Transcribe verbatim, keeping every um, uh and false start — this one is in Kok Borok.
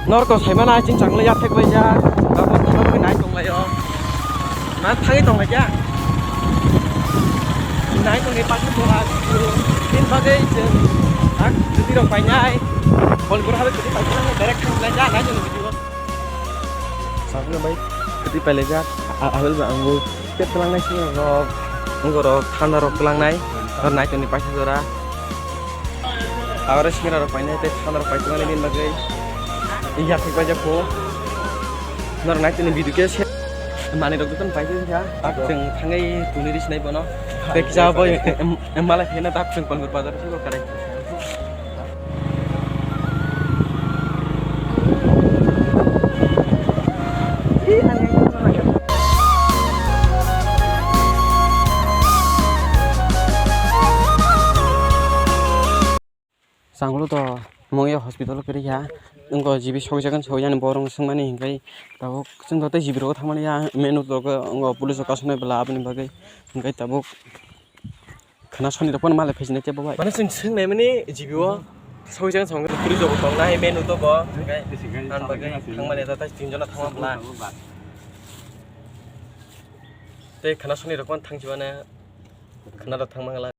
Norok to saimano, chwng changla yathek bai jak, abo norok khe nai tonglaio. Na thangwi tonglaikha. Nai tongni paisa jora, tin bagwi chwng tak kwtwi rok painai. Bolgur habe kwtwi paikha, direct thanglaikha, nai tongni video. Sakno bai kwtwi pailaijak, a-, abel ba ango tep tlangnai singo rok, ango rok thanda rok tlangnai, nai tongni paisa jora. Aro singara rok painai tei thanda rok paitwmani bini bagwi yathek paijak kho. Norok nai tini video khe se manwi rok jotono paitwi wngkha. Tak chwng thangwi tuni ri sinai bono. Tei kisa bo em, em, malai phina tak chwng Kongur bazar se bo karai. Changlo to mungya hospital kwrwi kha. Wngkha G B sokjagani, sokjani borok swngmani hinkhai tabuk chwngkha tei G B rogo thangmani ya main road rogo wngkha police rok kasonai bwla aboni bagwi hinkhai tabuk khwna soni rok phano malai phaisini tei bobai. Mane chwng swngnaimani G B o sokjagani song police rok tongnai main road o bo hinkhai aboni bagwi thangmani ya tei tinjon thangma bwla tei khwna soni rok phano thangsibaina khwna rok thangma.